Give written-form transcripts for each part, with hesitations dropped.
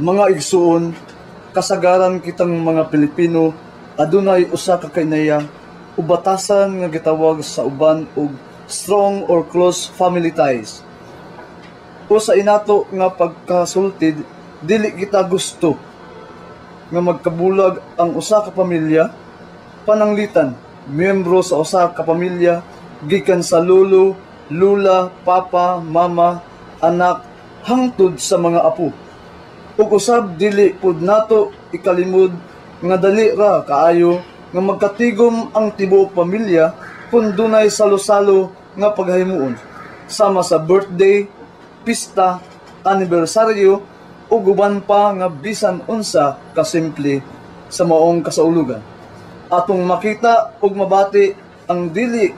Mga igsuon, kasagaran kitang mga Pilipino adunay usa ka kainaya o batasan nga gitawag sa uban og strong or close family ties. O sa inato nga pagkasultid, dili kita gusto nga magkabulag ang usa ka pamilya, pananglitan miyembro sa usa ka pamilya gikan sa lolo, lula, papa, mama, anak hangtod sa mga apo. Ug usab dili pud nato ikalimod nga dali ra kaayo nga magkatigom ang tibuok pamilya kung dunay salo-salo nga paghahimuon sama sa birthday, pista, anibersaryo ug uban pa nga bisan unsa kasimple sa maong kasaulugan. Atong makita ug mabati ang dili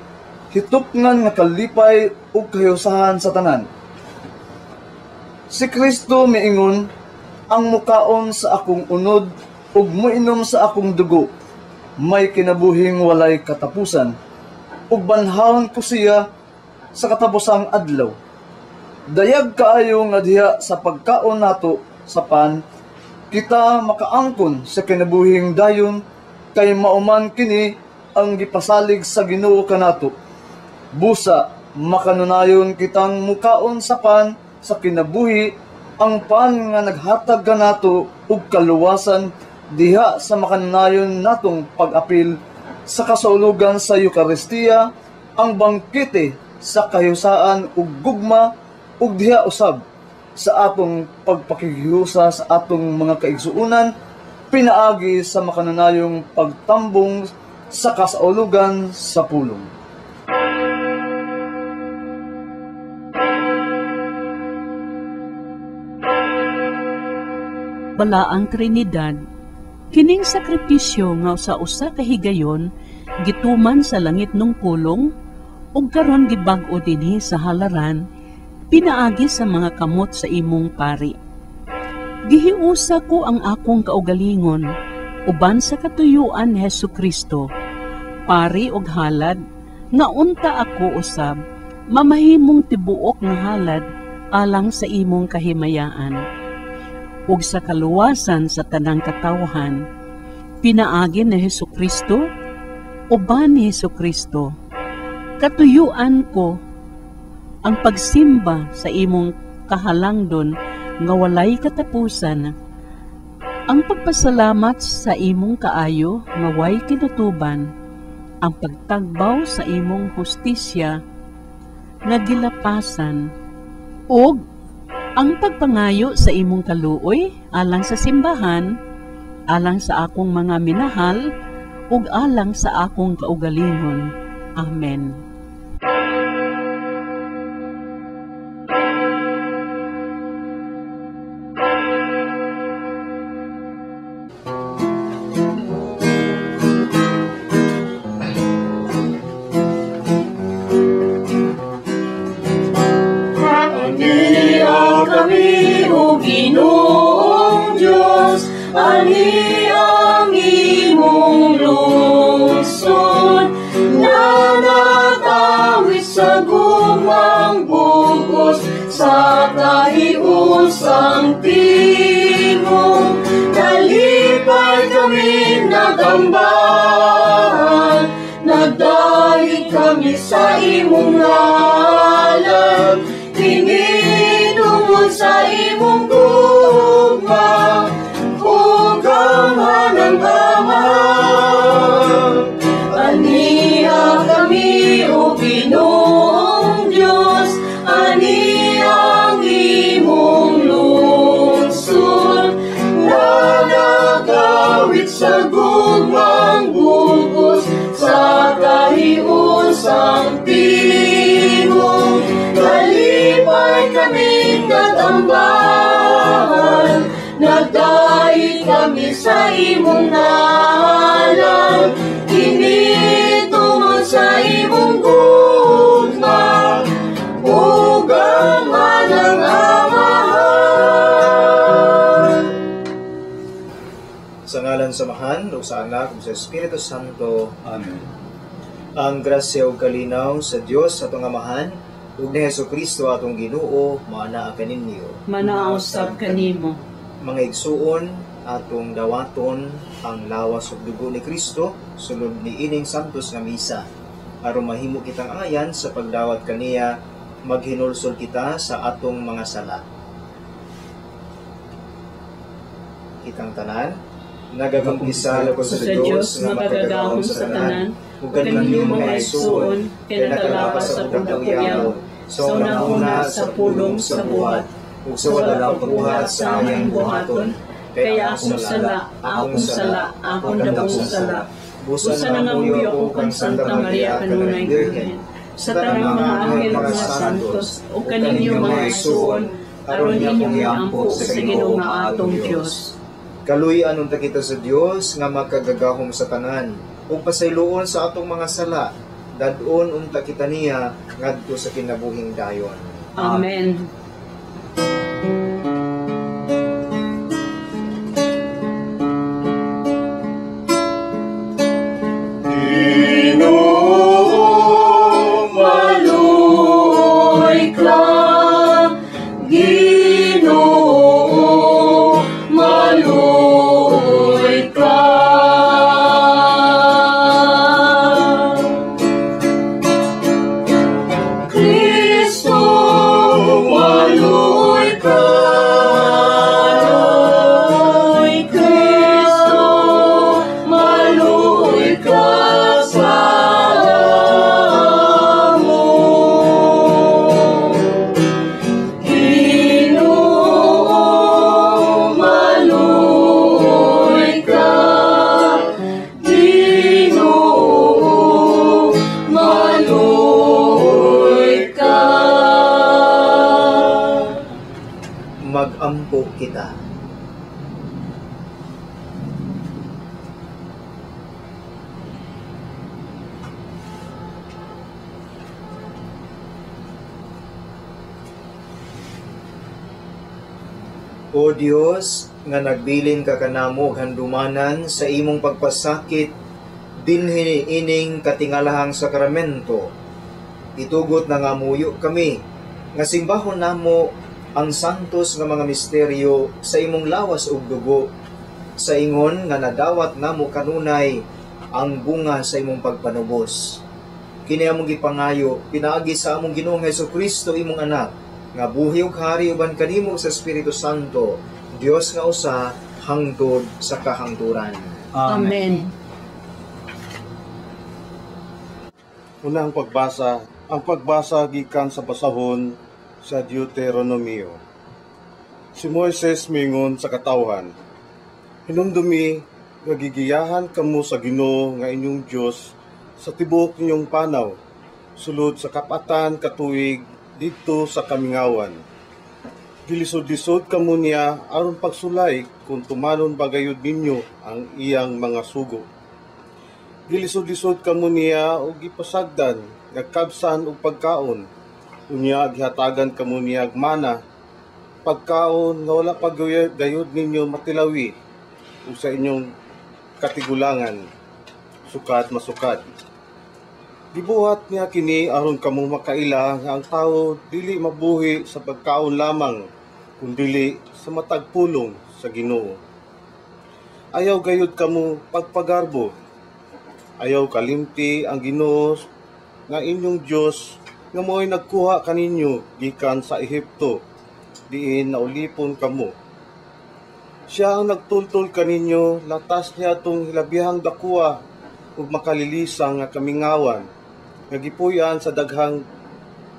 hitupngan nga kalipay ug kahiusahan sa tanan. Si Kristo miingon, ang mukaon sa akong unod ug muinom sa akong dugo may kinabuhing walay katapusan, ug banhawon ko siya sa katapusang adlaw. Dayag kaayo nga diha sa pagkaon nato sa pan, kita makaangkon sa kinabuhing dayon, kay mauman kini ang gipasalig sa Ginoo kanato. Busa makanunayon kitang mukaon sa pan sa kinabuhi, ang pan nga naghatag kanato og kaluwasan diha sa makanunayon natong pag-apil sa kasaulugan sa Eukaristiya, ang bangkete sa kahiyusaan ug gugma, ug diha usab sa atong pagpakighiyusa sa atong mga kaigsuonan pinaagi sa makanunayong pagtambong sa kasaulugan sa pulong. Balaang Trinidad, kining sakripisyo nga sa usa ka higayon gituman sa langit nung pulong ug karon gibag-o dinhi sa halaran pinaagi sa mga kamot sa imong pari. Gihiusa ko ang akong kaugalingon uban sa katuyuan ni Hesukristo, pari og halad nga unta ako usab mamahimong tibuok nga halad alang sa imong kahimayaan ug sa kaluwasan sa tanang katawhan, pinaagi ni Hesukristo, uban ni Hesukristo. Katuyuan ko ang pagsimba sa imong kahalangdon nga walay katapusan, ang pagpasalamat sa imong kaayo nga way kinutuban, ang pagtagbaw sa imong hustisya nga gilapasan, ug ang pagpangayo sa imong kaluoy alang sa simbahan, alang sa akong mga minahal, ug alang sa akong kaugalingon. Amen. Ginoong Diyos, ani ang imong lungsod, na natawid sa gugmang bugos, sa kahiusang tingog. Nalipay kami nagambahan, nagdahig kami sa imong ngalan, tinginungod sa imong gugma, ug gamhanang Ama. Aniya kami, O Ginoong Diyos, ani ang imong lungsod, na nagawit sa gugmang bugos, sa kahiusang tingog. Kalipay kami katambahan, nagdahig kami sa imong ngalan, kini tungod sa imong gugma, ug gamhanang Amahan. Sa ngalan sa Amahan, ug sa Anak, ug sa Espiritu Santo. Amen. Ang grasya ug kalinaw sa Dios atong Amahan ug ni Hesukristo atong Ginoo maanaa kaninyo. Manaa usab kanimo. Mga igsuon, atong dawaton ang lawas ug dugo ni Kristo sulod niining santos nga misa. Aron mahimo kitang angayan sa pagdawat kaniya, maghinulsol kita sa atong mga sala. Kitang tanan, nagakumpisal ako sa Dios nga makagagahom sa tanan, ug kaninyo mga igsuon, kay nakalapas sa akong sa una-una sa pulong sa buhat, ug sa wala pagbuhat sa aming buhaton, kaya akong sala, akong sala, akong dakong sala. Busa na nga muyo ako kang Santa Maria kanunay Birhen, sa tanang mga anghel mga santos, ug kaninyo mga igsuon, aron inyong iampo sa Ginoo nga atong Dios. Kaluy-an unta kita sa Dios nga makagagahom sa tanan, ug pasayloon sa atong mga sala, dad-on unta kita niya ngadto sa kinabuhing dayon. Amen. Ginoo, maluoy ka. Ginoo, maluoy ka. Kristo, maluoy ka. Kristo, maluoy ka sa amo. Ginoo, maluoy ka. Ginoo, maluoy ka. Magampo kita. O Dios, nga nagbilin ka kanamo og handumanan sa imong pagpasakit dinhi ining katingalahang sakramento, itugot na nga muyo kami nga simbahon namo ang santos nga mga misteryo sa imong lawas ug dugo, sa ingon nga nadawat namo kanunay ang bunga sa imong pagpanubos. Kini among gipangayo pinaagi sa among Ginoong Hesukristo, imong anak, nga buhi ug hari uban kanimo sa Espiritu Santo, Dios nga usa hangtod sa kahangturan. Amen. Unang pagbasa, ang pagbasa gikan sa basahon sa Deuteronomio. Si Moises mingon sa katawhan, "Hinumdumi nga gigiyahan kamo sa Ginoo nga inyong Dios sa tibuok ninyong panaw, sulod sa kapatan katuig didto sa kamingawan. Gilisod-lisod kamo niya aron pagsulay kung tumanon ba gayud ninyo ang iyang mga sugo. Gilisod-lisod kamo niya og gipasagdan nga kabsan og pagkaon. Unya gihatagan kamo niya og mana, pagkaon nga wala pa gayud ninyo matilawi ug sa inyong katigulangan, sukad masukad. Gibuhat niya kini aron kamo makaila nga ang tawo dili mabuhi sa pagkaon lamang, kundili sa matag pulong sa Ginoo. Ayaw gayud kamo pagpagarbo. Ayaw kalimti ang Ginoo nga inyong Dios nga mo'y nagkuha kaninyo gikan sa Ehipto, diin naulipon kamo. Siya ang nagtultol kaninyo latas niya atong hilabihang dakuha ug makalilisang nga kamingawan nga gipuy-an sa daghang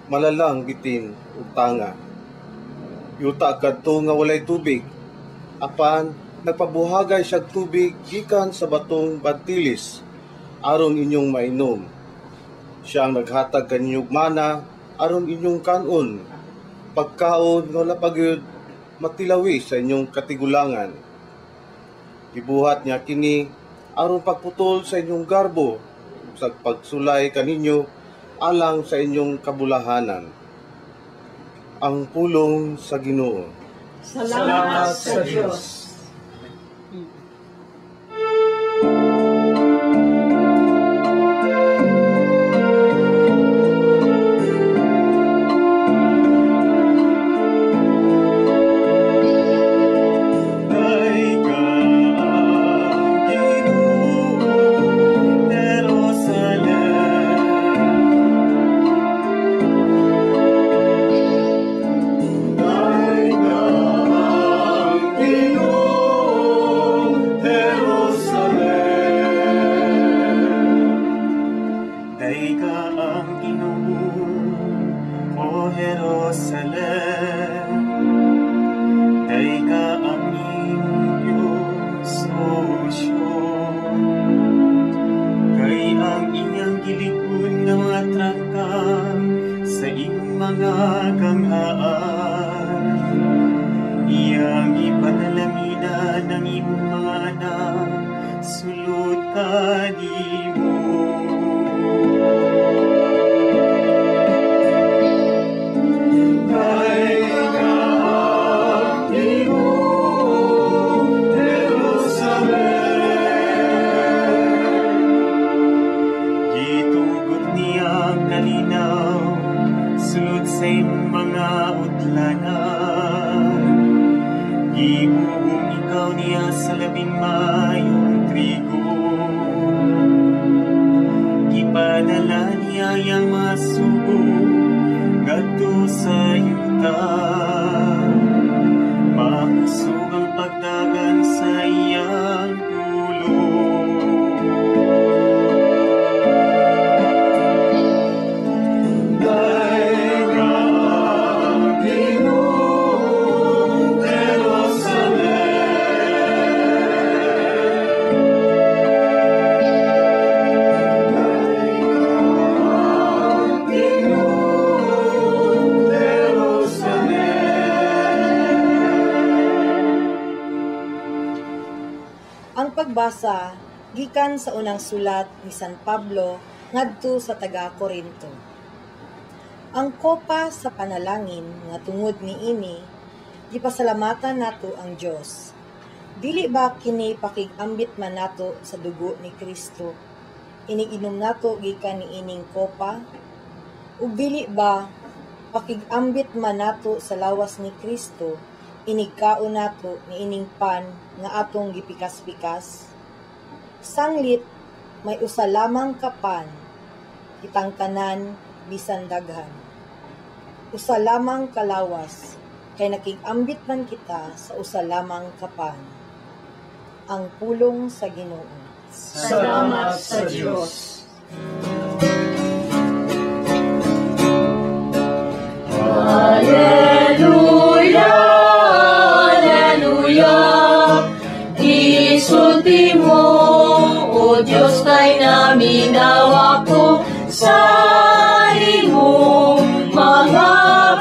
malalang bitin ug tanga. Yuta kadto nga walay tubig, apan nagpabuhagay siya tubig gikan sa batong bantilis aron inyong mainom. Siya ang naghatag kaninyong mana aron inyong kanon, pagkaon nga wala pa gyud matilawi sa inyong katigulangan. Gibuhat niya kini aron pagputol sa inyong garbo sa pagsulay kaninyo alang sa inyong kabulahanan. Ang pulong sa Ginoo. Salamat sa Dios. kanimo. Gitugot niya kalinaw sulod sa imong mga utlanan. Gibubong ikaw niya sa labing mayong trigo. Gipadala niya iyang mga sugo ngadto sa yuta. Makusog ang pagdagan sa iyang pulong. Ang pagbasa gikan sa unang sulat ni San Pablo ngadto sa taga Corinto. Ang kopa sa panalangin nga tungod niini gipasalamatan nato ang Dios. Dili ba kini pakig-ambit man nato sa dugo ni Kristo? Inig-inom nato gikan niining kopa? Ug dili ba pakig-ambit man nato sa lawas ni Kristo? Inigkaon nato niining pan nga atong gipikas-pikas? Sanglit may usa lamang ka pan, kitang tanan bisan daghan. Usa lamang ka lawas, kay nakig-ambit man kita sa usa lamang ka pan. Ang pulong sa Ginoo. Salamat sa Dios. Alleluia, alleluia. Isulti mo, O Diyos, kay naminaw ako sa imong mga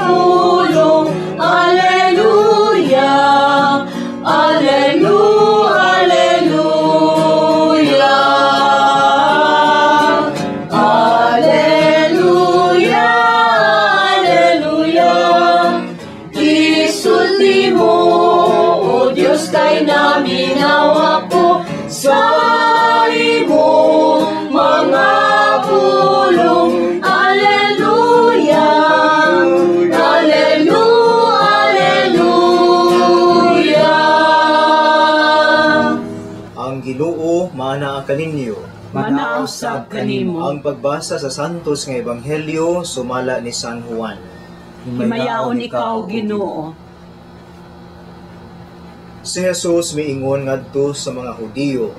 pulong. Alleluia, alleluia, alleluia. Alleluia, alleluia. Isulti mo, O Diyos, kay naminaw ako sa imong mga pulong. Alleluia, alleluia, alleluia. Ang Ginoo maanaa kaninyo. Manaa usab kanimo. Ang pagbasa sa Santos nga Ebanghelyo sumala ni San Juan. Himayaon ikaw, Ginoo. Si Jesus miingon ngadto sa mga Hudiyo,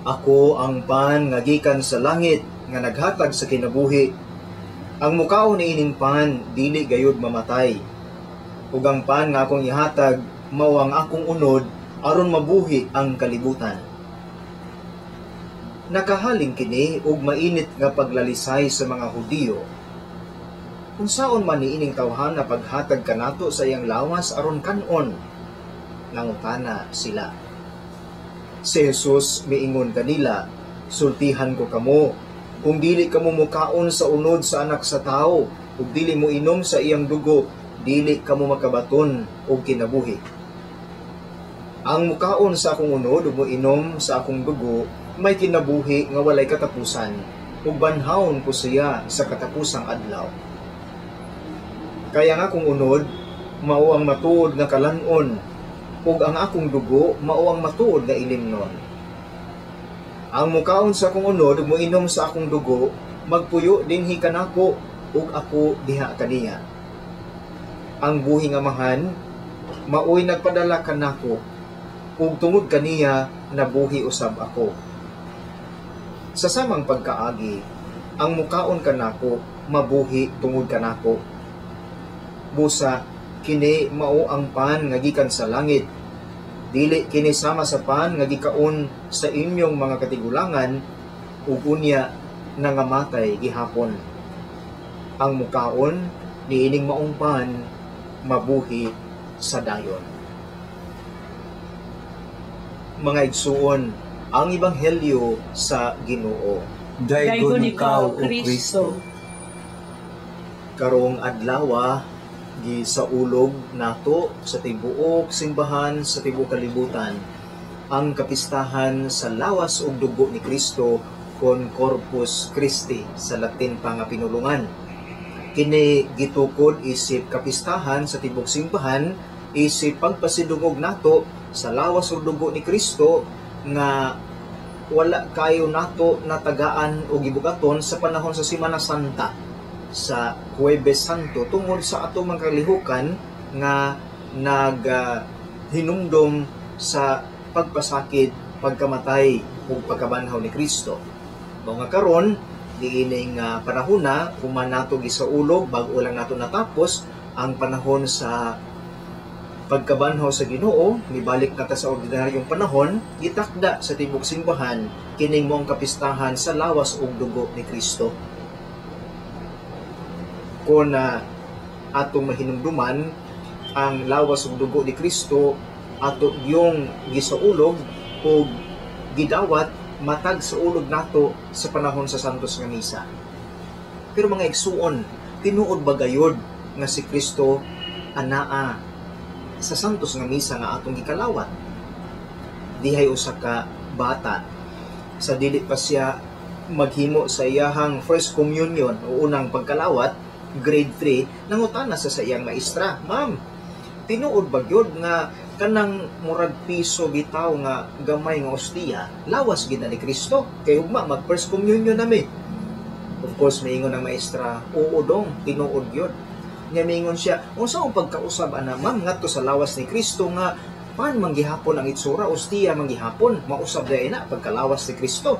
Ako ang pan nga gikan sa langit nga naghatag sa kinabuhi. Ang mukaon niining pan dili gayud mamatay. Ug ang pan nga akong ihatag mao ang akong unod aron mabuhi ang kalibutan. Nakahaling kini og mainit nga paglalisay sa mga Hudiyo. Unsaon man niining tawhana paghatag kanato sa iyang lawas aron kan-on? Nangutana sila. Si Jesus miingon kanila, Sultihan ko kamo, kung dili kamo mukaon sa unod sa anak sa tao, ug dili mo inom sa iyang dugo, dili kamo makabaton og kinabuhi. Ang mukaon sa akong unod ug moinom sa akong dugo, may kinabuhi nga walay katapusan, ug banhawon ko siya sa katapusang adlaw. Kaya nga akong unod, mao ang matuod nga kalan-on, ug ang akong dugo mao ang matuod nga ilimnon. Ang mukaon sa akong unod ug moinom sa akong dugo, magpuyo dinhi kanako ug ako diha kaniya. Ang buhi nga Amahan maoy nagpadala kanako, ug tungod kaniya nabuhi usab ako. Sa samang pagkaagi, ang mukaon kanako mabuhi tungod kanako. Busa kini mao ang pan nga gikan sa langit. Dili kini sama sa pan nga gikaon sa inyong mga katigulangan ug unya nangamatay gihapon. Ang mukaon niining maong pan mabuhi sa dayon. Mga igsuon, Ang Ebanghelyo sa Ginoo. Daygon ikaw, O Kristo. Karong adlawa gisaulog nato sa tibuok simbahan sa tibuok kalibutan ang kapistahan sa lawas ug dugo ni Kristo kon Corpus Christi sa Latin pa nga pinulungan. Kini gitukod isip kapistahan sa tibuok simbahan isip pagpasidungog nato sa lawas ug dugo ni Kristo nga wala kayo nato natagaan o gibugaton sa panahon sa Semana Santa sa Huwebes Santo tungod sa atong mga kalihukan nga naghinumdom sa pagpasakit, pagkamatay ug pagkabanhaw ni Kristo. Mao nga karon niining panahona human nato gisaulog, bag-o lang nato natapos ang panahon sa pagkabanhaw sa Ginoo, mibalik na ta sa ordinaryong panahon, gitakda sa tibuok simbahan kining moong kapistahan sa lawas ug dugo ni Kristo. Kon atong mahinumduman ang lawas ug dugo ni Kristo ato yung gisaulog ug gidawat matag sa ulog nato sa panahon sa Santos nga Misa. Pero mga igsuon, tinuod ba gayod nga si Kristo anaa sa Santos nga Misa nga atong gikalawat? Dihay usa ka bata sa dili pa siya maghimo sa iyahang first communion o unang pagkalawat, grade 3, nangutana sa iyang maestra, "Ma'am, tinuod ba gyud nga kanang murag piso bitaw nga gamay nga ostiya, lawas gid na ni Kristo? Kay ugma mag first communion nami." Of course, maingon ang maestra, "Oo dong, tinuod gyud." Nya mingon siya, "Unsa ang pagkausab ana, ma'am, ngadto sa lawas ni Kristo nga pan manggihapon ang itsura, ostiya manggihapon, mausab dai na pagkalawas ni Kristo?"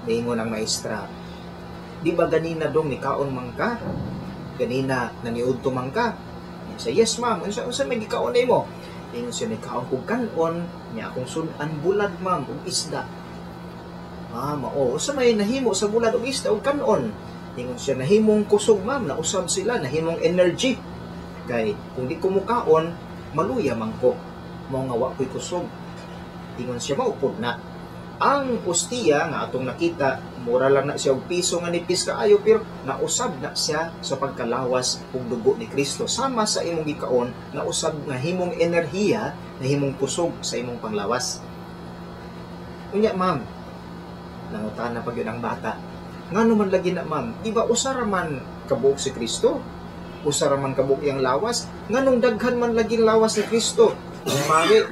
Mingon ang maestra, "Di ba ganina dong nikaon man ka? Ganina naniudto man ka?" Siya, "Yes, ma'am." "Unsa unsa may gikaon nimo?" Ingon siya, "Nikaon kog kanon, nya akong sud-an bulad, ma'am, ug isda." "Ah, mao. Unsa may nahimo sa bulad ug isda ug kanon?" Ingon siya, "Nahimong kusog, ma'am, nausab sila, nahimong energy. Kay kung di ko mukaon, maluya man ko. Mao nga wa ko'y kusog." Ingon siya, "Mao pud na. Ang ostiya nga atong nakita, mura lang na siya og piso nga nipis kaayo, pero nausab na siya sa pagkalawas ug dugo ni Kristo. Sama sa imong gikaon, nausab nga himong enerhiya, nahimong kusog sa imong panglawas." "Unya, ma'am," nangutana pa gyud ang bata, "ngano man lagi na, ma'am? Di ba usa ra man kabuok si Kristo? Usa ra man kabuok iyang lawas? Nganong daghan man lagi lawas ni Kristo? Mari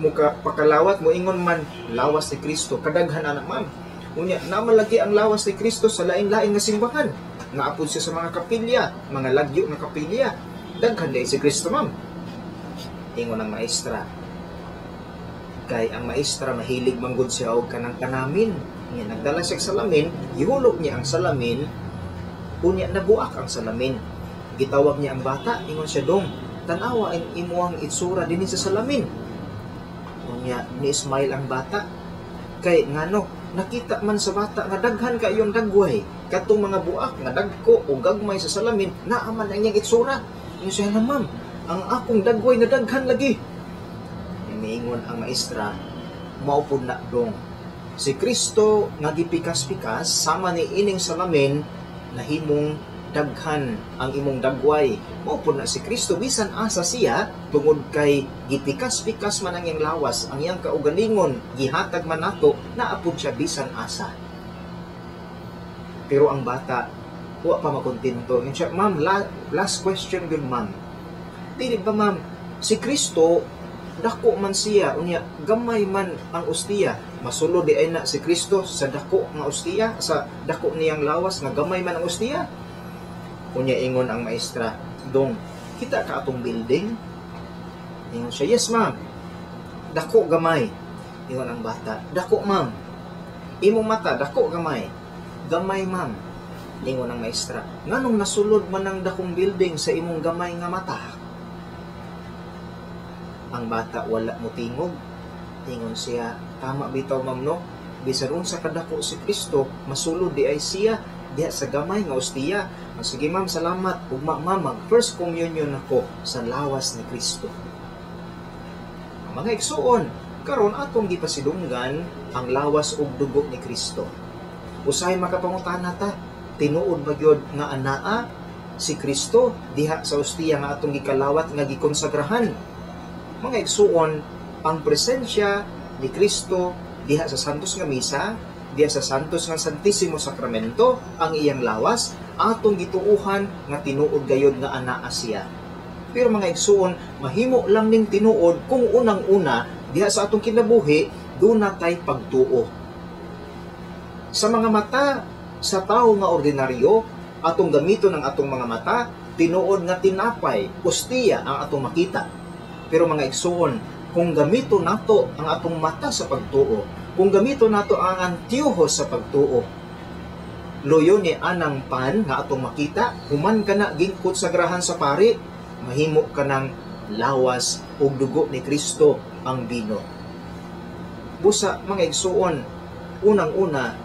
muka pakalawat mo ingon man lawas ni Kristo, kadaghan ana, ma'am. Unya naman lagi ang lawas ni Kristo sa lain-lain nga simbahan. Naapod siya sa mga kapilya, mga lagyo nga kapilya. Daghan dai si Kristo, ma'am." Ingon ang maestra, kay ang maestra mahilig manggod siya og kanang kanamin. Nya nagdala siya og salamin, gihulog niya ang salamin, unya nabuak ang salamin. Gitawag niya ang bata, ingon siya, "Dong, tan-awa ang imuhang itsura dinhi sa salamin." Unya ni-smile ang bata. Kay ngano, nakita man sa bata nga daghan kayong dagway. Katong mga buak nga dagko o gagmay sa salamin, naa man ang iyang itsura. Ingon siya na, "Ma'am, ang akong dagway na daghan lagi." Miingon ang maestra, "Mao pud na dong. Si Kristo nga gipikas-pikas sama ni ining salamin, nahimong daghan ang imong dagway. Mao pud na si Kristo bisan asa siya, tungod kay gipikas-pikas man ang iyang lawas, ang iyang kaugalingon gihatag man nato, naapod siya bisan asa." Pero ang bata wa pa makontento. Ingon siya, "Ma'am, last question gyud, ma'am. Dili ba, ma'am, si Kristo dako man siya, unya gamay man ang ostiya, masulod di ay na si Kristo sa dako nga ostiya, sa dako niyang lawas nga gamay man ang ostiya?" Unya ingon ang maestra, "Dong, kita ka atong building?" Ingon siya, "Yes, ma'am." "Dako gamay?" Ingon ang bata, "Dako, ma'am." "Imong mata, dako gamay?" "Gamay, ma'am." Ingon ang maestra, "Nganong nasulod man ang dakong building sa imong gamay nga mata?" Ang bata wala mo tingog. Ingon siya, "Tama bitaw, ma'am, no? Bisan unsa kadako si Kristo, masulod di ay siya diha sa gamay nga ostiya. Sige, ma'am, salamat. Ugma, ma'am, mag first communion ako sa lawas ni Kristo." Mga igsuon, Karon atong gipasidunggan ang lawas ug dugo ni Kristo. Usahay makapangutana ta, tinuod ba gyud nga anaa si Kristo diha sa ostiya nga atong gikalawat nga gikonsagrahan? Mga igsuon, ang presensya ni Kristo diha sa Santos nga Misa, diha sa Santos nga Santisimo Sakramento, ang iyang lawas atong gituuhan nga tinuod gayod nga anaa siya. Pero mga igsuon, mahimo lang ning tinuod kung unang-una diha sa atong kinabuhi duna tay pagtuo. Sa mga mata sa tawo nga ordinaryo, atong gamiton ang atong mga mata, tinuod nga tinapay, ostiya ang atong makita. Pero mga igsuon, kung gamiton nato ang atong mata sa pagtuo, kung gamiton nato ang antiyoho sa pagtuo, luyo ni anang pan nga atong makita, human ka na gingkot sa grahan sa pari, mahimo ka ng lawas ug dugo ni Kristo ang bino. Busa mga igsuon, unang-una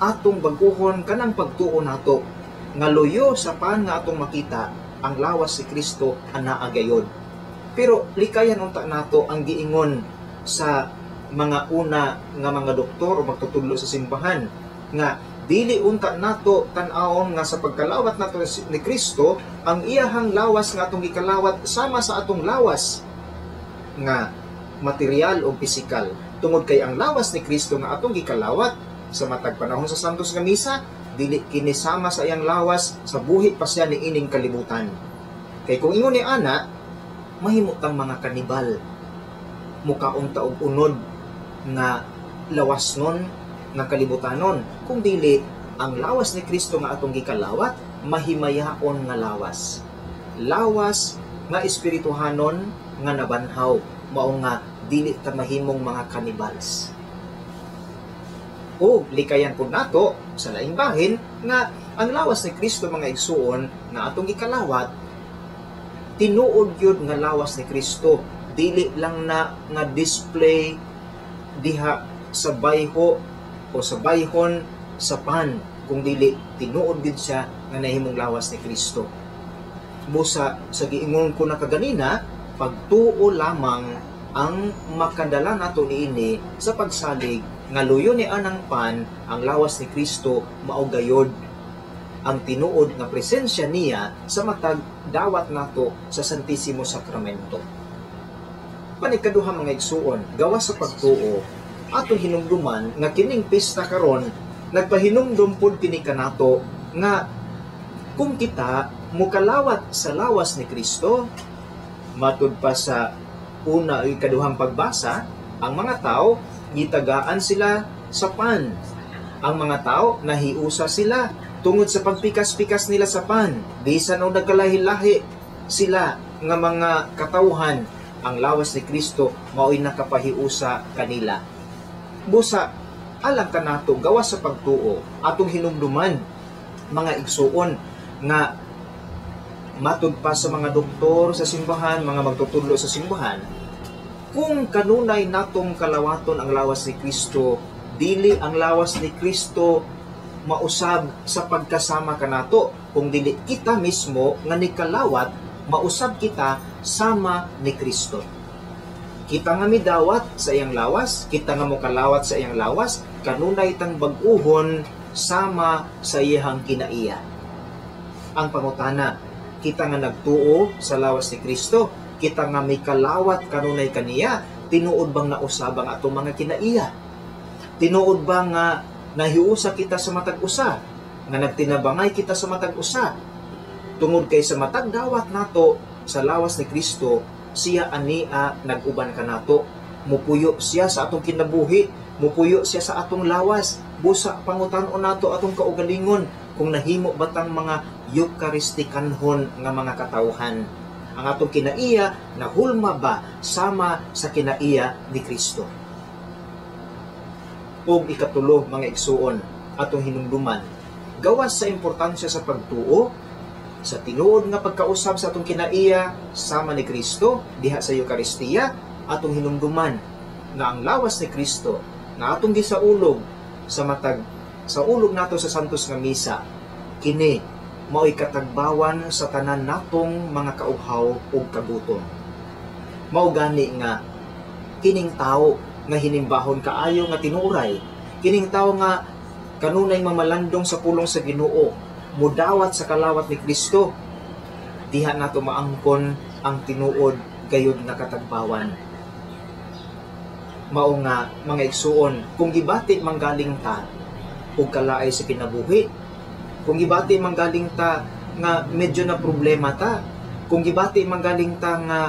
atong bag-uhon kanang pagtuo nato nga luyo sa pan nga atong makita ang lawas si Kristo anaa gayod. Pero likayan unta nato ang giingon sa mga una nga mga doktor o magtutudlo sa simbahan nga dili unta nato tan-awon nga sa pagkalawat nato ni Kristo ang iyahang lawas nga atong gikalawat sama sa atong lawas nga material o pisikal, tungod kay ang lawas ni Kristo nga atong gikalawat sa matag panahon sa Santos nga Misa dili kini sama sa iyang lawas sa buhi pa siya ni ining kalibutan. Kay kung ingon ni ana, mahimo tang mga kanibal, mukaon ta og unod nga lawas nun nga kalibutanon. Kung dili, ang lawas ni Kristo nga atong gikalawat mahimayaon nga lawas, lawas nga espirituhanon nga nabanhaw, mao nga dili ta mahimong mga kanibals. O likayan pud nato sa laing bahin nga ang lawas ni Kristo mga igsuon nga atong gikalawat tinuod gyud nga lawas ni Kristo, dili lang na nga display diha sa bayho o sa bayhon sa pan, kung dili tinuod gyud siya nga nahimong lawas ni Kristo. Busa sa giingon ko na kaganina, pagtuo lamang ang makadala nato niini sa pagsalig nga luyo ni anang pan ang lawas ni Kristo mao gayod ang tinuod nga presensya niya sa matag dawat nato sa Santisimo Sakramento. Panikaduha mga igsuon, gawas sa pagtuo, atong hinumduman nga kining pista karon nagpahinumdum pud kini kanato nga kung kita mukalawat sa lawas ni Kristo, matud pa sa una o ikaduhang pagbasa, ang mga tao gitagaan sila sa pan. Ang mga tao nahiusa sila tungod sa pagpikas-pikas nila sa pan. Bisan og nagkalahi-lahi sila nga mga katawhan, ang lawas ni Kristo mao'y nakapahiusa kanila. Busa alang kanato gawas sa pagtuo, atong hinumduman mga igsuon nga matud pa sa mga doktor sa simbahan, mga magtutudlo sa simbahan, kung kanunay natong kalawaton ang lawas ni Kristo, dili ang lawas ni Kristo mausab sa pagkasama kanato, kung dili kita mismo nga nikalawat, mausab kita sama ni Kristo. Kita nga midawat sa iyang lawas, kita nga mokalawat sa iyang lawas, kanunay tang bag-uhon sama sa iyang kinaiya. Ang pangutana, kita nga nagtuo sa lawas ni Kristo, kita nga mikalawat kanunay kaniya, tinuod bang nausab ang atong mga kinaiya? Tinuod ba nga nahiusa kita sa matag usa, nga nagtinabangay kita sa matag usa? Tungod kay sa matag dawat nato sa lawas ni Kristo, siya ania nag-uban kanato, mupuyo siya sa atong kinabuhi, mupuyo siya sa atong lawas. Busa pangutan-on nato atong kaugalingon kung nahimo batang mga Eucharistikanhon nga mga katawhan. Ang atong kinaiya nahulma ba sama sa kinaiya ni Kristo? Ug ikatulo mga igsuon, atong hinumduman, gawas sa importansya sa pagtuo, sa tinuod nga pagkausab sa atong kinaiya sama ni Kristo diha sa Eucharistia, atong hinumduman nga ang lawas ni Kristo nga atong gisaulog sa matag sa ulog nato sa Santos nga Misa, kini mao'y katagbawan sa tanan natong mga kauhaw ug kagutom. Mao gani nga kining tao nga hinimbahon kaayo nga tinuray, kining tawo nga kanunay mamalandong sa pulong sa Ginoo, mudawat sa kalawat ni Kristo, diha nato maangkon ang tinuod gayud nga katagbawan. Mao nga mga igsuon, kung gibati manggaling ta og kalaay sa kinabuhi, kung gibati manggaling ta nga medyo na problema ta, kung gibati manggaling ta nga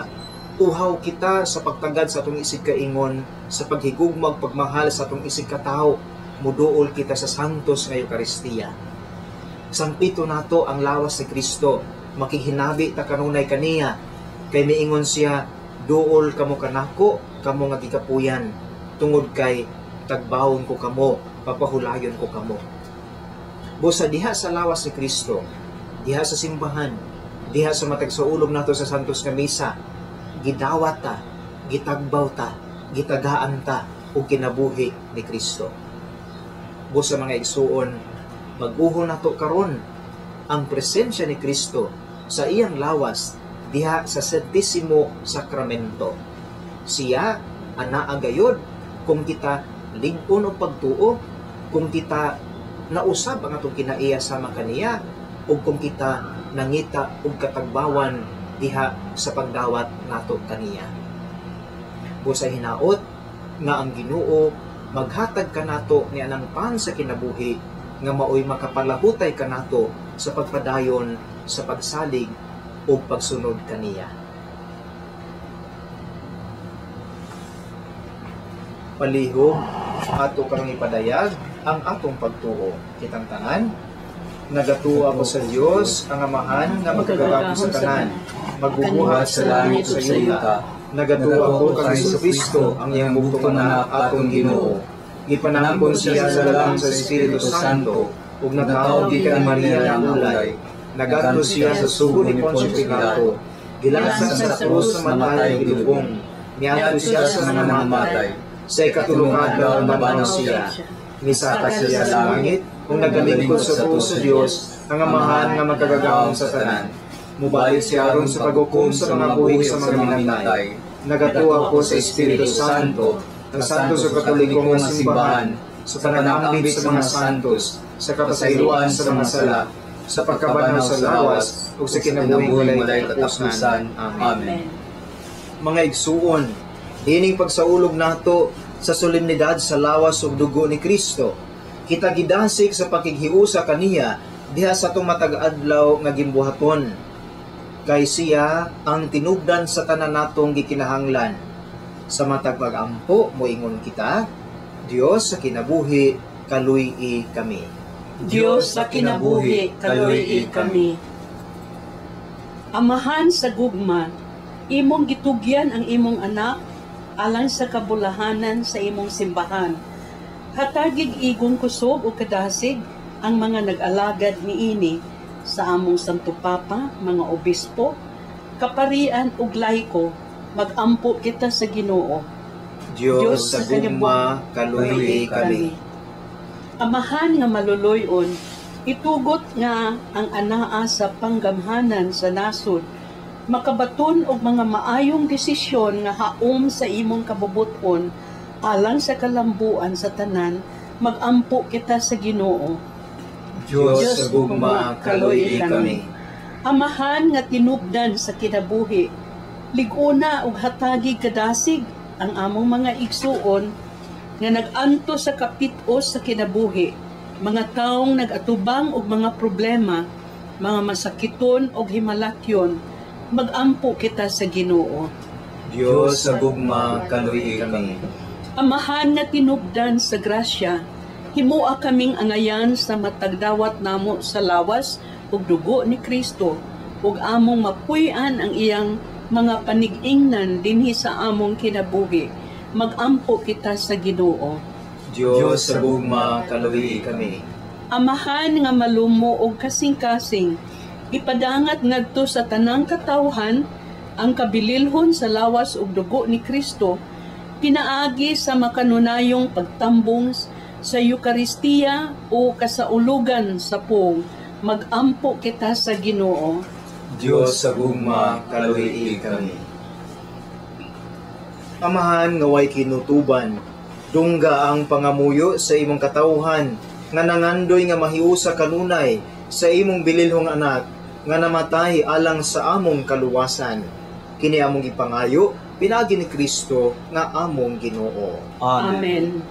uhaw kita sa pagtagad sa atong isig kaingon, sa paghigugma ug pagmahal sa atong isig katawo, muduol kita sa Santos nga Eukaristiya. Sangpito nato ang lawas ni Kristo, makighinabi ta kanunay kaniya, kay miingon siya, duol kamo kanako, kamo nga gikapuyan, tungod kay tagbawon ko kamo, papahulayon ko kamo. Busa diha sa lawas ni Kristo, diha sa simbahan, diha sa matag saulog nato sa Santos nga Misa, gidawat ta, gitagbaw ta, gitagaan ta og kinabuhi ni Kristo. Busa mga igsuon, mag-uho nato karon ang presensya ni Kristo sa iyang lawas diha sa Santisimo Sacramento. Siya anaa gayod kung kita lig-on og pagtuo, kung kita nausab ang atong kinaiya sama kaniya, ug kung kita nangita og katagbawan diha sa pagdawat nato kaniya. Busa hinaot nga ang Ginoo maghatag kanato ni anang pan sa kinabuhi nga maoy makapalahutay kanato sa pagpadayon sa pagsalig ug pagsunod kaniya. Palihog ato karong ipadayag ang atong pagtuo. Kitang tanan, nagatuo ako sa Dios ang Amahan nga makagagahom sa tanan, magbubuhat sa langit ug sa yuta. Nagatuo ako kang Hesukristo ang iyang bugtong anak atong Ginoo. Gipanangkon siya sa lalang sa Espiritu Santo ug natawo gikan ni Maria ang ulay. Nagadto siya sa sugo ni Poncio Pilato. Gilansan sa krus, namatay ug gilubong. Niadto siya sa mga namatay. Sa ikatulong adlaw nabanaw siya. Misaka siya sa langit ug nagalingkod sa tuo sa Dios ang Amahan nga makagagahom sa tanan. Mubalik siya aron sa paghukom sa mga buhi sa mga minatay. Nagatuo ako sa Espiritu Santo, ang Santo sa Katoliko nga simbahan, sa pananambit sa mga santos, sa kapasayloan sa mga sala, sa pagkabanaw sa lawas, ug sa kinabuhing walay katapusan. Amen. Mga igsuon, ining pagsaulog nato sa solemnidad sa lawas ug dugo ni Kristo, kita gidasig sa pakighiusa kaniya diha sa atong matag adlaw nga gimbuhaton. Kay siya ang tinubdan sa tanan natong gikinahanglan. Sa matag pag-ampo, moingon kita, Dios sa kinabuhi, kaluy-i kami. Dios sa kinabuhi, kaluy-i kami. Amahan sa gugma, imong gitugyan ang imong anak alang sa kabulahanan sa imong simbahan. Hatagig igong kusog o kadasig ang mga nag-alagad niini sa among Santo Papa, mga obispo, kaparian ug laiko, magampo kita sa Ginoo. Dios sa gugma, kaluy-i kami. Amahan nga maluloy-on, itugot nga ang anaa sa panggamhanan sa nasod, makabaton og mga maayong desisyon nga haom sa imong kabubuton alang sa kalambuan sa tanan, magampo kita sa Ginoo. Dios sa gugma, kaluy-i kami. Amahan nga tinubdan sa kinabuhi, lig-una og hatagi kadasig ang among mga igsuon nga nag-anto sa kapit-os sa kinabuhi, mga taong nag-atubang og mga problema, mga masakiton og himalatyon, magampo kita sa Ginoo. Dios sa gugma, kaluy-i kami. Amahan nga tinubdan sa grasya, himua kaming angayan sa matagdawat namo sa lawas ug dugo ni Kristo, ug among mapuy-an ang iyang mga panig-ingnan dinhi sa among kinabuhi. Magampo kita sa Ginoo. Dios sa gugma, kaluy-i kami. Amahan nga malumo og kasing-kasing, ipadangat ngadto sa tanang katawhan ang kabililhon sa lawas ug dugo ni Kristo, pinaagi sa makanunayong pagtambong sa Eukaristiya o kasaulugan sa pong. Magampo kita sa Ginoo. Dios sa gugma, kaluy-i kami. Amahan nga way kinutuban, dungga ang pangamuyo sa imong katawhan nga nangandoy nga mahiusa kanunay sa imong bililhong anak nga namatay alang sa among kaluwasan. Kini among gipangayo pinaagi ni Kristo nga among Ginoo. Amen.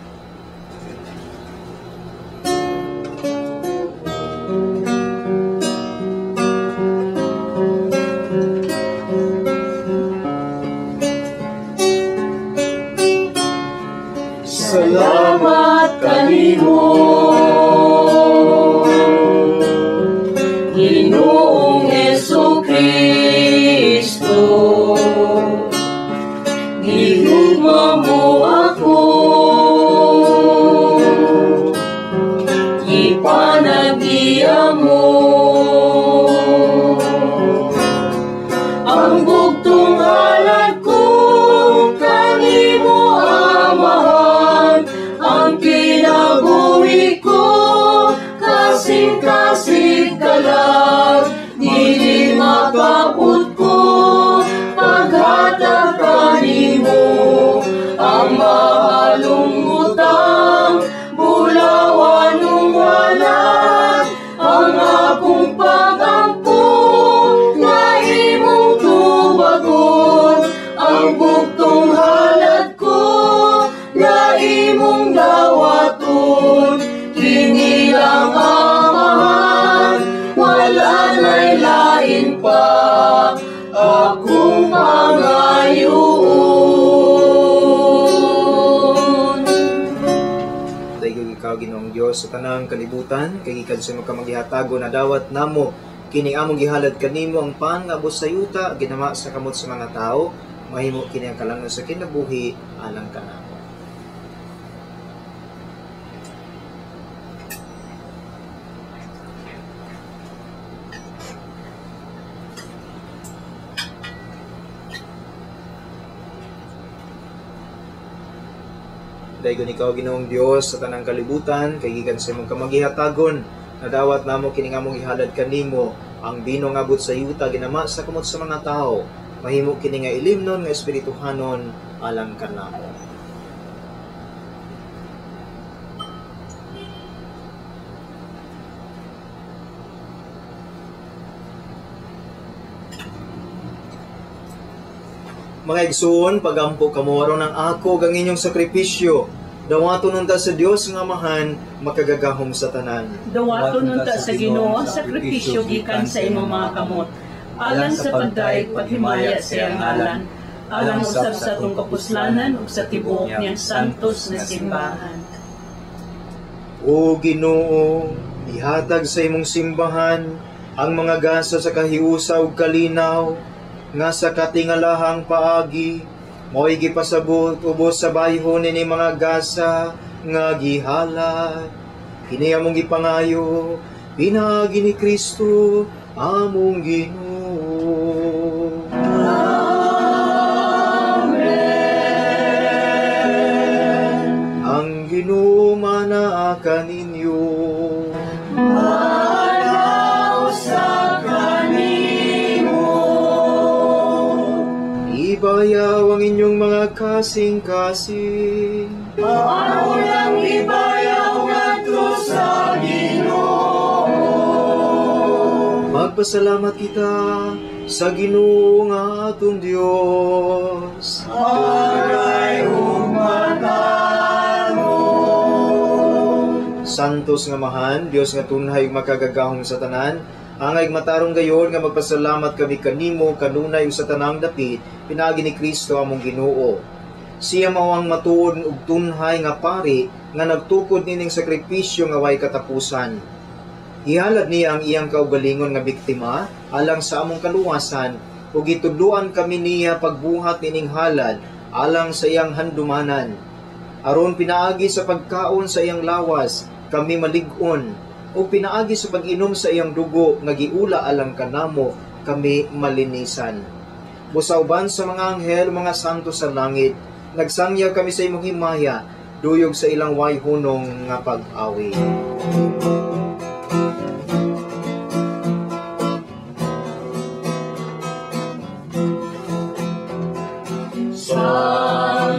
Salamat kanimo, Ginoong Hesukristo. Gihugma mo ako, ipanagiya mo ang bugtong halad ko kanimo, Amahan. Ang kinabuhi ko, kasing-kasing kalag, dili makaut ko, paghatag kanimo. Ang mahalong utang, bulawan ug halad, ang akong pag-ampo nga imong tubagon, ang bugtong halad ko nga imong dawaton. Kini lang, Amahan, wala na'y lain pa akong pangayoon. Daigong ikaw, Ginoong Dios, sa tanang kalibutan, kay gikan sa imong kamagihatago na dawat namo kini among gihalad kanimo ang pan nga abot sa yuta, ginama sa kamot sa mga tao, mahimo kini ang kalangan sa kinabuhi alang kanamo. Daigon ikaw, Ginoong Dios, sa tanang kalibutan, kay gikan sa imong kamagihatagon nadawat namo kini among gihalad kanimo ang bino nga abot sa yuta, ginama sa kamot sa mga tao, mahimo kini nga ilimnon nga espirituhanon alang kanamo. Mga igsoon, pagampo kamo aron ang ako gang inyong sakripisyo. Dawaton unta sa Dios nga Amahan, makagagahom sa tanan. Dawaton unta sa Ginoo ang sakripisyo gikan sa imong mga kamot, alang sa pagdayeg paghimaya sa iyang ngalan, alang usab sa atong kapuslanan ug sa tibuok niyang santos na simbahan. O Ginoo, ihatag sa imong simbahan ang mga gasa sa kahiusa ug kalinaw, nga sa katingalahang paagi mo'y gipasabot ubos sa bayhon ini mga gasa nga gihalad. Kini among gipangayo pinaagi ni Kristo among Ginoo. Amen. Ang Ginoo manaa kaninyo. Manaw sa kanimo. Ibayaw ang inyong mga kasing-kasing. Ako lang ibayaw ngadto sa Ginoo. Magpasalamat kita sa Ginoo nga atong Dios. Aray ug matamo. Santos nga Amahan, Dios nga tunhay ug makagagahom sa tanan, angay matarong gayon nga magpasalamat kami kanimo kanunay ug sa tanang dapit pinaagi ni Kristo among Ginoo. Siya mao ang matuod ug tunhay nga pari nga nagtukod nining sakripisyo nga way katapusan. Ihalad niya ang iyang kaugalingon nga biktima alang sa among kaluwasan ug gitudloan kami niya pagbuhat nining halad alang sa iyang handumanan. Aron pinaagi sa pagkaon sa iyang lawas kami malig-on, ug pinaagi sa pag-inom sa iyang dugo nga giula alang kanamo kami malinisan. Busa uban sa mga anghel, mga santo sa langit, nagsangyaw kami sa imong himaya, duyog sa ilang way hunong nga pag-awi. Santo,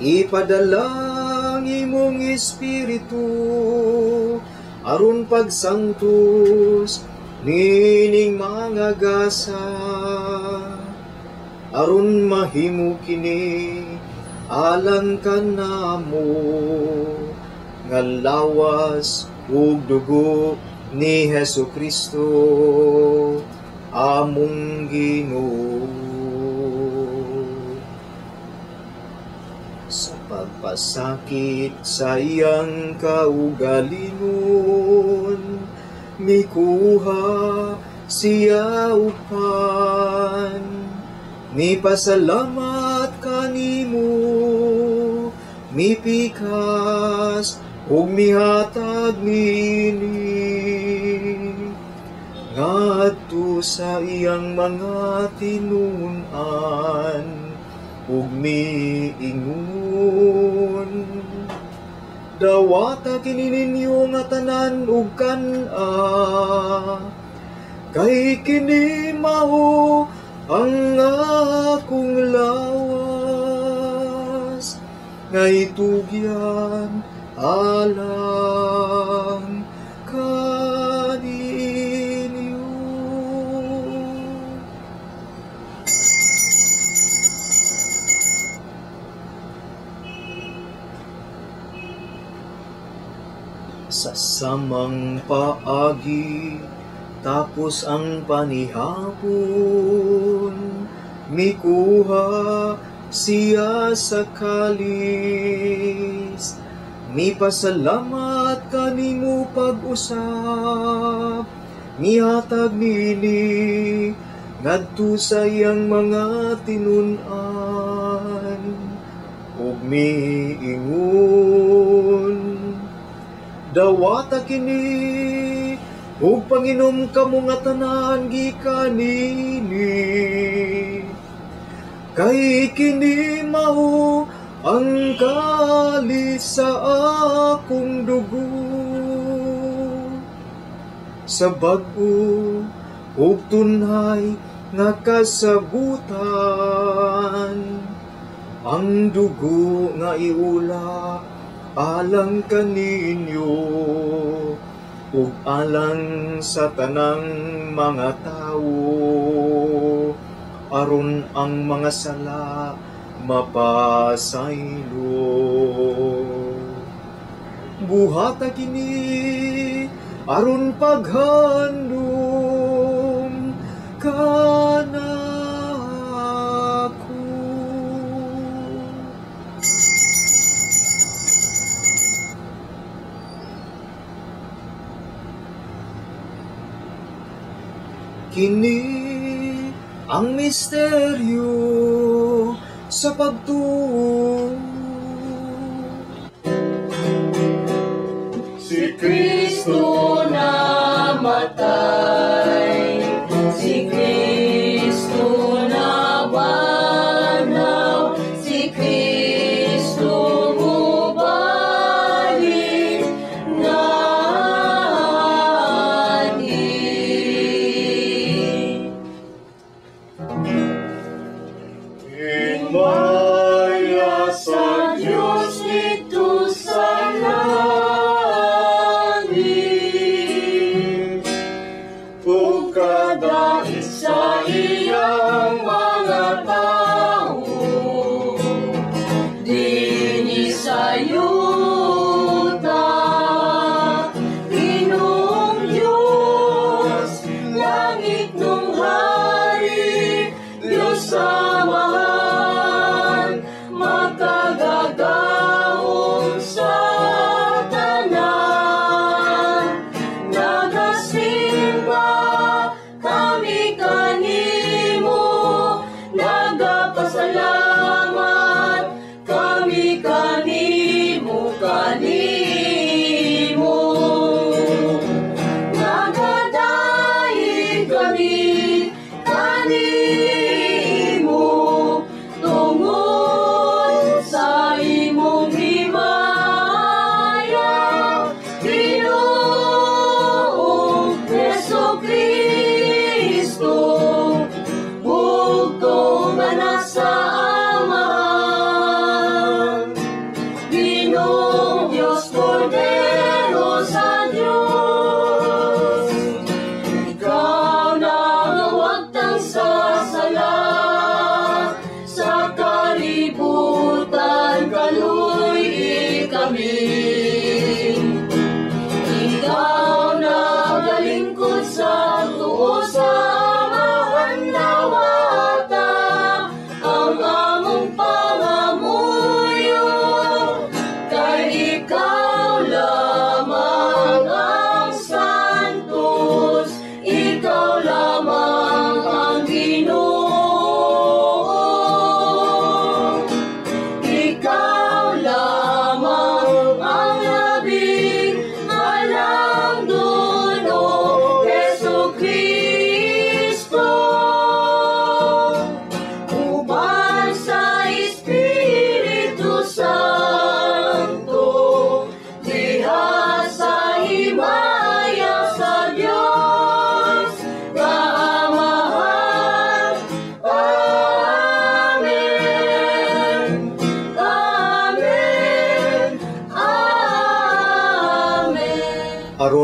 Ipadala ang imong espiritu aron pagsantos nining mga gasa, aron mahimo kini alang kanamo nga lawas ug dugo ni Hesus Kristo among Ginoo. Sa pagpasakit sa iyang kaugalingon, mikuha siya upan, mipasalamat kanimo, mipikas ug mihatag nini ngadto sa iyang mga tinun-an ug miingon, dawata kini ninyo nga tanan ug kan-a, kay kini mao ang akong lawas nga itugyan alang kaninyo. Sa samang paagi, tapos ang panihapon, mikuha siya sa kalis. Mipasalamat kanimo pag-usap, mihatag nini ngadto sa iyang mga tinun-an ug miingon, dawata kini ug panginom kamo nga tanan gikan nini, kay kini mao ang kalis sa akong dugo sa bag-o ug tunhay nga kasabutan, ang dugo nga iula alang kaninyo ug alang sa tanang mga tawo, aron ang mga sala mapasaylo. Buhata kini aron paghandom kanako. Kini ang misteryo sa pagtuo. Si Kristo namatay, si Kristo nabanhaw, si Kristo mubalik naanhi. Himaya sa Diyos dito sa langit,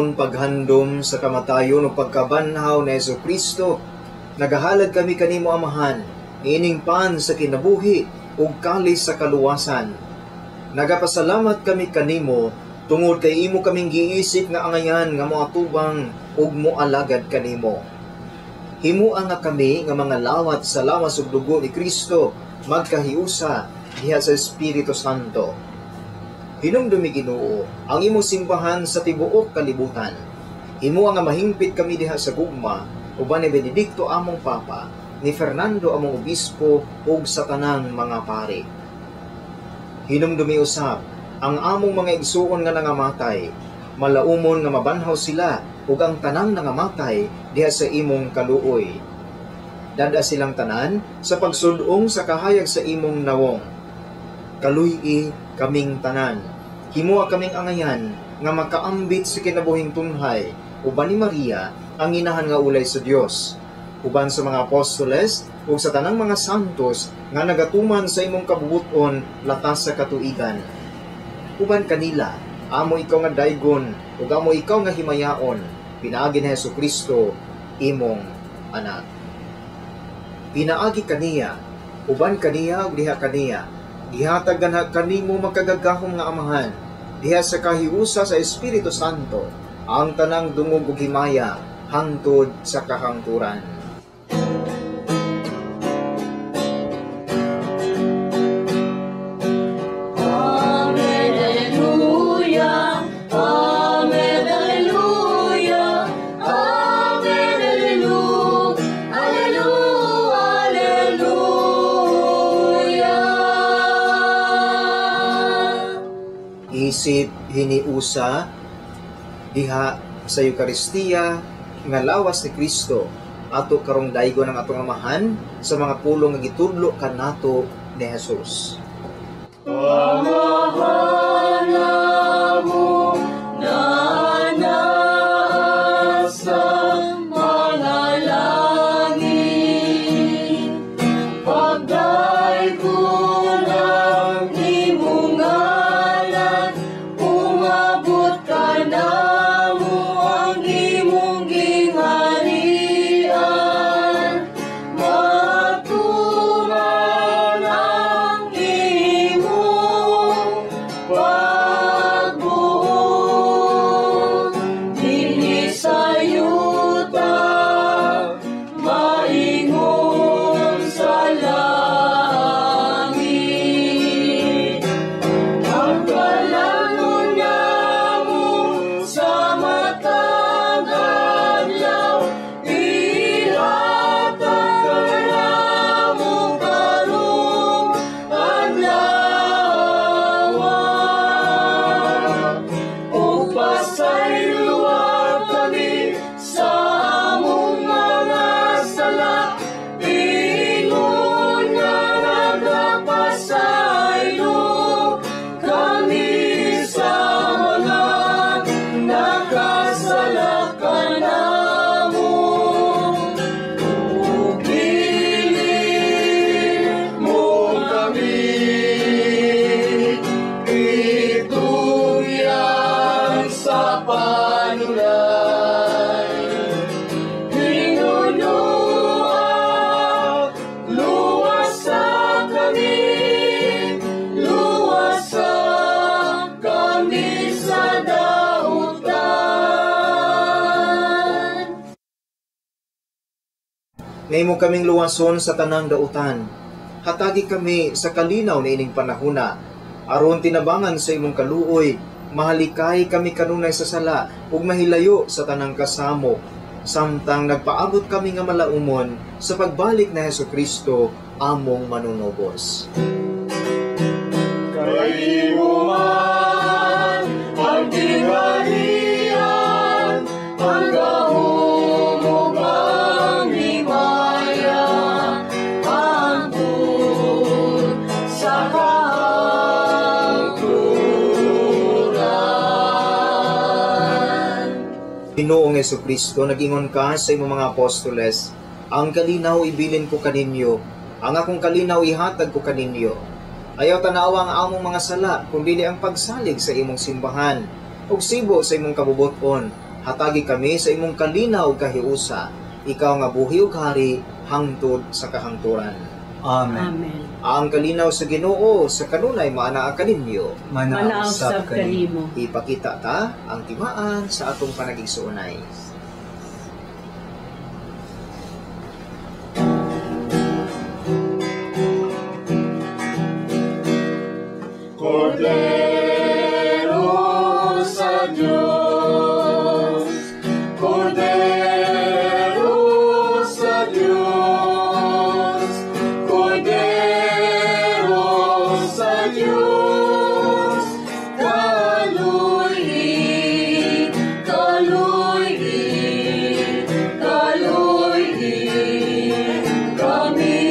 Among paghandom sa kamatayon o pagkabanhaw ni Hesukristo, nagahalad kami kanimo, Amahan, ining pan sa kinabuhi ug kalis sa kaluwasan. Nagapasalamat kami kanimo tungod kay imo kaming giisip nga angayan nga moatubang ug moalagad kanimo. Himua nga kami nga mga lawat sa lawas ug dugo ni Kristo magkahiusa diha sa Espiritu Santo. Hinumdumi, Ginoo, ang imong simbahan sa tibuok kalibutan. Himua nga mahingpit kami diha sa gugma uban ni Benedicto among Papa, ni Fernando among Obispo ug sa tanang mga pari. Hinumdumi usab ang among mga igsuon nga nangamatay, malaumon nga mabanhaw sila ug ang tanang nangamatay diha sa imong kaluoy. Dada silang tanan sa pagsudong sa kahayag sa imong nawong. Kaluy-i kaming tanan. Himua kaming angayan nga makaambit sa kinabuhing tunhay uban ni Maria ang inahan nga ulay sa Dios, uban sa mga apostoles ug sa tanang mga santos nga nagatuman sa imong kabubuton latas sa katuigan. Uban kanila amo ikaw nga daygon ug amo ikaw nga himayaon pinaagi ni Hesukristo imong anak. Pinaagi kaniya, uban kaniya ug diha kaniya, gihatag ganha kanimo makagagahom nga Amahan, diha sa kahiusa sa Espiritu Santo, ang tanang dungog ug himaya hangtod sa kahangturan. Amen, alleluia, amen, alleluia, amen, alleluia, alleluia, alleluia. Isip hiniusa diha sa Eukaristiya nga lawas ni Kristo ato karong daygon ang atong Amahan sa mga pulong nga gitudlo kanato ni Jesus. Amahan namo na nasa mga langit, pagdaygon ang imong ngalan, umabot kanamo ang imong gingharian, matuman ang imong pagbuot dinhi sa yuta, maingon sa langit. Ang kalamon namo sa matag adlaw, ihatag kanamo karong adlaw. Ug pasayloa kami sa among mga sala, ingon nga nagapasaylo kami sa mga nakasala kanamo. Ug dili mo kami itugyan sa panulay, Hinunua, luwasa kami, luwasa kami sa dautan. Nahimo kaming luwason sa tanang dautan. Hatagi kami sa kalinaw na ining panahuna. Aron tinabangan sa imong kaluoy, mahalikay kami kanunay sa sala ug mahilayo sa tanang kasamo, samtang nagpaabot kami nga malaumon sa pagbalik na Hesukristo among manunubos. Kay imo man ang gingharian, ang gahom ug ang himaya, hangtod sa kahangturan. Ginoong Hesukristo, nag-ingon ka sa imong mga apostoles, ang kalinaw ibilin ko kaninyo, ang akong kalinaw ihatag ko kaninyo. Ayaw tanawa ang among mga sala, kung dili ang pagsalig sa imong simbahan, ug sibo sa imong kabubuton. Hatagi kami sa imong kalinaw ug kahiusa. Ikaw nga buhi ug hari hangtod sa kahangturan. Amen. Amen. Ang kalinaw sa Ginoo sa kanunay maanaa kaninyo. Manaog sab kanimo. Ipakita ta ang timaan sa atong panagigsuonay. Cordero sa Diyos, Cordero sa Diyos, Cordero sa Diyos, kaluy-i, kaluy-i, kaluy-i kami.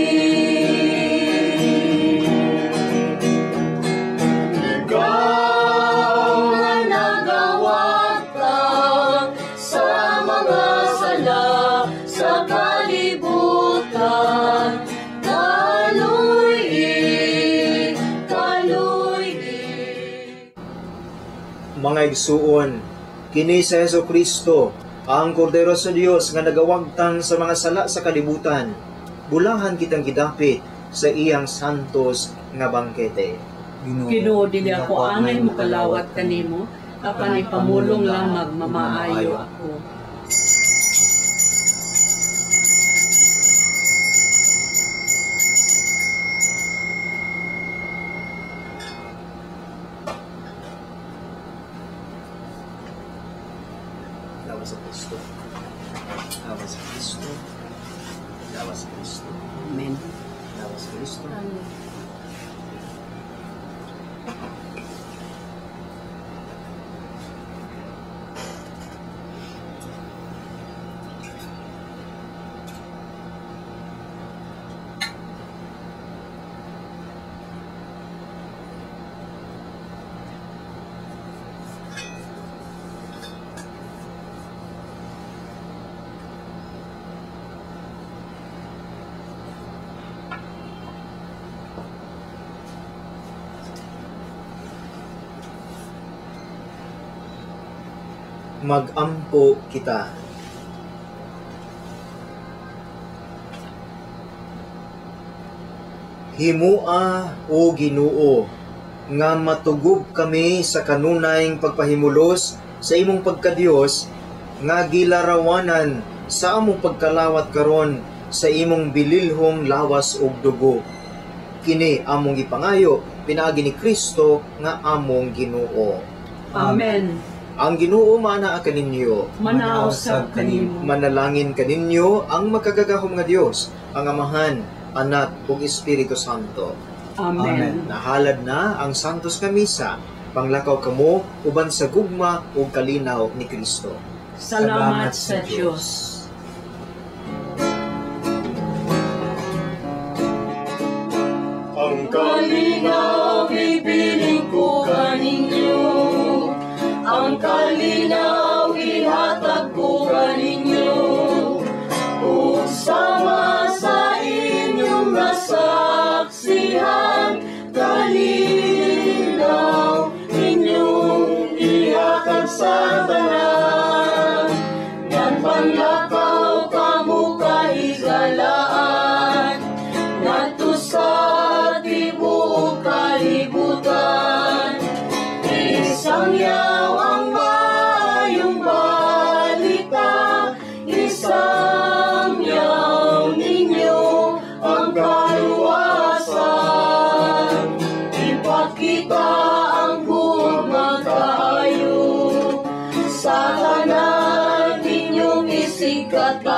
Ikaw nga nagawagtang sa mga sala sa kalibutan, kaluy-i, kaluy-i. Mga igsuon, kini sa Hesus Kristo, ang Kordero sa Dios nga nagawagtang sa mga sala sa kalibutan. Bulahan kitang gidapit sa iyang santos nga bangkete. Ginoo, dili ako angay mokalawat kanimo, apan ipamulong lamang mamaayo ako. Lawas sa Kristo. Lawas sa Kristo. Lawas sa Kristo. Amen. Lawas sa Kristo. Amen. Magampo kita. Himua o Ginoo nga matugob kami sa kanunayng pagpahimulos sa imong pagkadiyos nga gilarawanan sa among pagkalawat karon sa imong bililhong lawas ug dugo. Kini among gipangayo pinaagi ni Kristo nga among Ginoo. Amen. Ang Ginoo maanaa kaninyo. Manaog sab kanimo. Manalangin kaninyo ang makagagahom nga Dios, ang Amahan, Anak ug Espiritu Santo. Amen. Nahalad na ang Santos nga Misa. Panglakaw kamo uban sa gugma ug kalinaw ni Kristo. Salamat sa Dios. Ang kalinaw ipiling ko kaninyo, ang kalinaw ihatag ko kaninyo, ug sama sa inyong nasaksihan, kalinaw inyong ihatag sa tanan. Ngan panglakaw kamo kahigalaan, ngadto sa tibuok kalibutan. Isangyaw ang maayong balita, isangyaw ninyo ang kaluwasan. Ipakita ang gugma kaayo sa tanan ninyong isigkatawo.